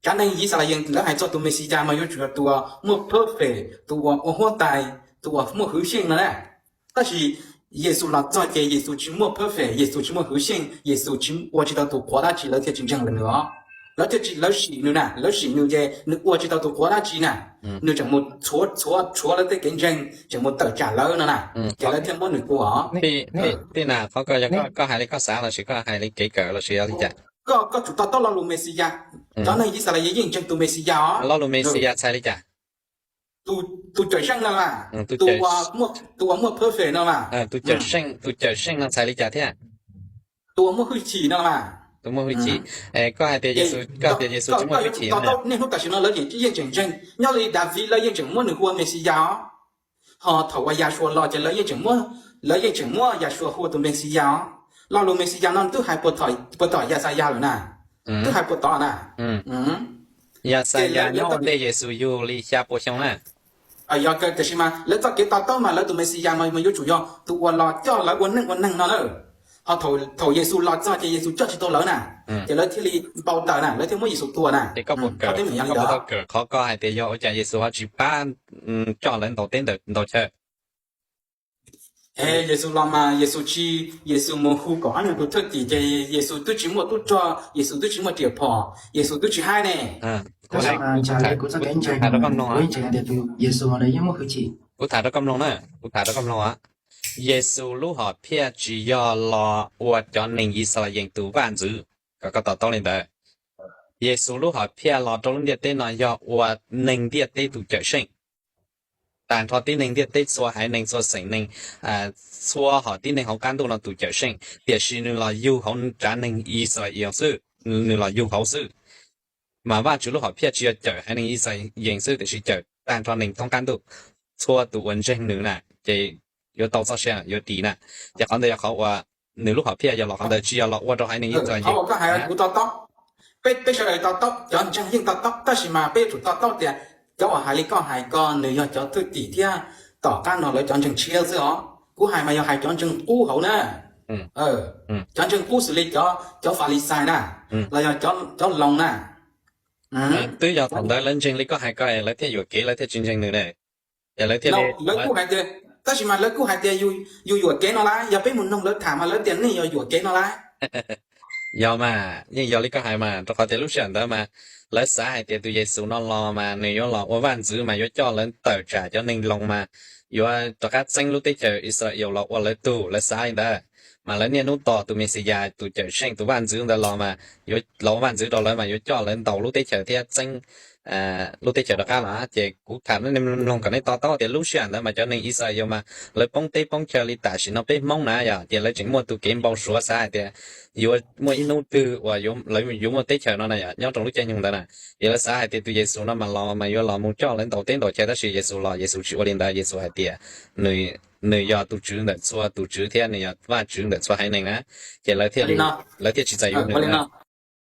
Cov neeg Yixalayees lawv hais txog tus Mexiyas mas yuav tsum yog tus uas muaj perfect, tus uas ua huab tais, tus uas muaj hwvxyeej no na. Tab sis Yexus los txog ces Yexus tsis muaj perfect, Yexus tsis muaj hwvxyeej, Yexus tsis ua tsis tau tus qhuav dab tsi lawv thiaj tsis ntseeg nws os. Lawv thiaj tsis, lawv sim nws na, lawv sim nws ces nws ua tsis tau tus qhuav dab tsi na. Nws tseem mus tshuav tshuav lawv tej kev ntseeg, tseem mus tawm tsam lawv no na, ces lawv thiaj muab nws tua. Tij na, qhov ko yog koj hais li koj xav los sis koj hais li kev kawm los sis yog li cas? Koj, koj tsum to taub lo lus Mexiyas. Cov neeg Yixalayees yeej ntseeg tus Mexiyas os. Lo lus Mexiyas txhais li cas? Tus cawm seej no mas, tus uas muaj perfect no mas. Tus cawm seej no txhais li cas thiab? Tus uas muaj hwj chim no mas. Tus muaj hwj chim. Koj hais tias Yexus, koj tias Yexus tsis muaj hwj chim no. Niaj hnub tam sim no lawv yeej tseem ntseeg, nyob li Daviv lawv yeej tseem muab nws hu ua Mexiyas os. Ho thaum uas Yahshua los ces lawv yeej tseem muab, lawv yeej tseem muab Yahshua hu ua tus Mexiyas os. Lo lus Mexiyas no twb hais puag tom Yaxayas lawm na. Twb hais puag tod na. Yaxayas nyob ua ntej Yexus yug li xya puas xyoo na. Yog, tiam sis mas lawv txoj kev to taub mas lawv tus Mexiyas mas yuav tsum yog tus uas los coj lawv ua neej ua neeg no na. Ho thaum Yexus los txog ces Yexus coj tsis tau lawv na, ces lawv thiaj li npau taws na, lawv thiaj muab Yexus tua na. Qhov kawm, qhov kawm, qhov kawm, qhov koj hais tias yog ua cas Yexus ho tsis pab coj lawv ntaus teb ntaus chaw? Es Yexus los mas Yexus tsis, Yexus mus hu kaum ob leeg tus thwj tim ces Yexus twb tsis muaj tub rog, Yexus twb tsis muaj riam phom, Yexus twb tsis haib ne. Kuv tham rau koj mloog, kuv tham rau koj mloog na, kuv tham rau koj mloog. Yexus lub hom phiaj tsis yog los ua cov neeg Yixalayees tus vaj ntxwv, kom koj to taub li ntawd. Yexus lub hom phiaj los rau lub ntiaj teb no yog ua neeg ntiaj teb tus cawm seej. Tag nrho tib neeg ntiaj teb, txhua haiv neeg, txhua xeem neeg, txhua hom tib neeg hauv qab ntuj no tus cawm seej, tiam sis nws los yug hauv tsav neeg Yixalayees xwb, nws los yug hauv xwb. Mas Vajtswv lub hom phiaj tsis yog cawm haiv neeg Yixalayees xwb, tiam sis cawm tag nrho neeg thoob qab ntuj, txhua tus uas ntseeg nws na, ces yuav tau txoj sia yuav dim na. Ces qhov ntawd yog qhov uas nws lub hom phiaj yog los qhov ntawd, tsis yog los ua rau haiv neeg Yixalayees. Kuv to taub, peb, peb sawv daws to taub, cov ntseeg yeej to taub, tab sis mas peb yuav tsum to taub tias cov uas hais li koj hais ko nws yog cov thwj tim thiab tom qab no lawv cov ntseeg tshiab xwb os. Kuv hais mas yog hais cov ntseeg qub hauv na, cov ntseeg qub xws li cov, cov Falixais na, los yog cov Loos na. Twb yog thaum ntawd lawv ntseeg li koj hais ko lawv thiaj yuam kev, lawv thiaj tsis ntseeg nws ne. Lawv kuj hais tias, tab sis mas lawv kuj hais tias yus yuam kev no lauj, yog peb mus noog lawv tham mas lawv tias nej yog yuam kev no lauj. Yog mas, yeej yog li koj hais mas, rau qhov tias lub sij hawm ntawd mas lawv xav hais tias tus Yexus no los mas nws yuav los ua vaj ntxwv mas yuav coj lawv tawm tsam cov neeg Loos mas yuav rov qab txeeb lub teb chaws Israel los ua lawv tug, lawv xav li ntawd. Mas lawv niaj hnub tos tus Mexiyas, tus cawm seej, tus vaj ntxwv ntawd los mas yuav los ua vaj ntxwv rau lawv mas yuav coj lawv ntaus lub teb chaws thiab txeeb lub teb chaws rov qab los. Ces kuv tham nej mloog kom nej to taub tias lub sij hawm ntawd mas cov neeg Israel mas lawv poob teb poob chaw li tam sim no peb Hmoob na yom, ces lawv tseem muaj tus kev npau suav xav hais tias yuav muaj ib hnub twg uas lawv yuav muaj teb chaws no na yom, nyob rau lub caij nyoog ntawd na. Ces lawv xav hais tias tus Yexus no mas los mas yuav los mus coj lawv ntaus teb ntaus chaw, tab sis Yexus los Yexus tsis ua li ntawd, Yexus hais tias nws yog tus Tswv ntawm txhua tus tswv thiab nws yog Vajtswv ntawm txhua haiv neeg na. Ces lawv thiaj tsis txais yuav nws.